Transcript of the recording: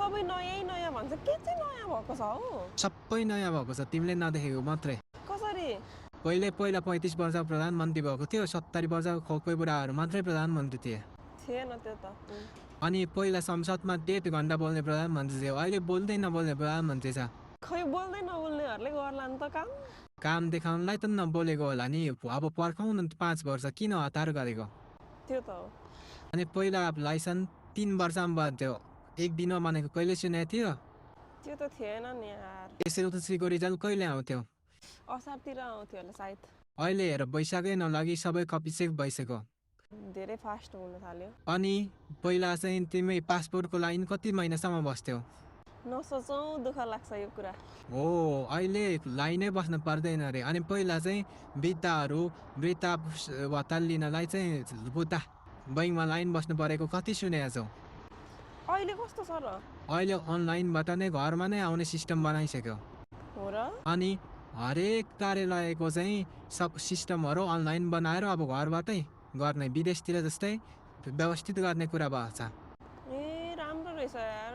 सबै नयाँ भन्छ के चाहिँ नयाँ भएको छ हौ सबै नयाँ भएको छ तिमीले नदेखेको मात्रै कसरी पहिला 35 वर्ष प्रधानमन्त्री भएको थियो 70 वर्ष खोकै बुढाहरू मात्रै प्रधानमन्त्री थिए थिएन त्यो त अनि पहिला संसदमा 1.5 घण्टा बोल्ने प्रधानमन्त्री थियो अहिले बोल्दै नबोल्ने प्रधानमन्त्री छ खै बोल्दै नबोल्नेहरूले गर्ला नि त काम देखाउनलाई त नबोलेको होला नि अब पर्खाउ न 5 वर्ष किन हतार गरेको त्यो त हो अनि पहिला लाइसेन्स 3 वर्षमा बन्थ्यो एक दिनमा बनेको कहिले सुनेको थियो त्यो त थिएन नि यार एसएलसीको रिजल्ट कहिले आउँथ्यो असारतिर आउँथ्यो होला सायद अहिले हेर वैशाखै नलागि सबै कपी सेभ भइसक्यो धेरै फास्ट हुन थाल्यो अनि पहिला चाहिँ तिमी पासपोर्टको लाइन कति महिनासम्म बस्थ्यौ नसोचौँ दुःख लाग्छ यो कुरा हो अहिले लाइनै बस्नु पर्दैन अरे अनि पहिला चाहिँ वृद्धा भत्ता लिनलाई चाहिँ बुद्धा बैङ्कमा लाइन बस्नु परेको कति सुनेको छौ अहिले कस्तो छ र अहिले अनलाइनबाट नै घरमा नै आउने सिस्टम बनाइसक्यो हो र अनि हरेक कार्यालयको चाहिँ सब सिस्टमहरू अनलाइन बनाएर अब घरबाटै गर्ने विदेशतिर जस्तै व्यवस्थित गर्ने कुरा भएको छ ए राम्रो रहेछ यार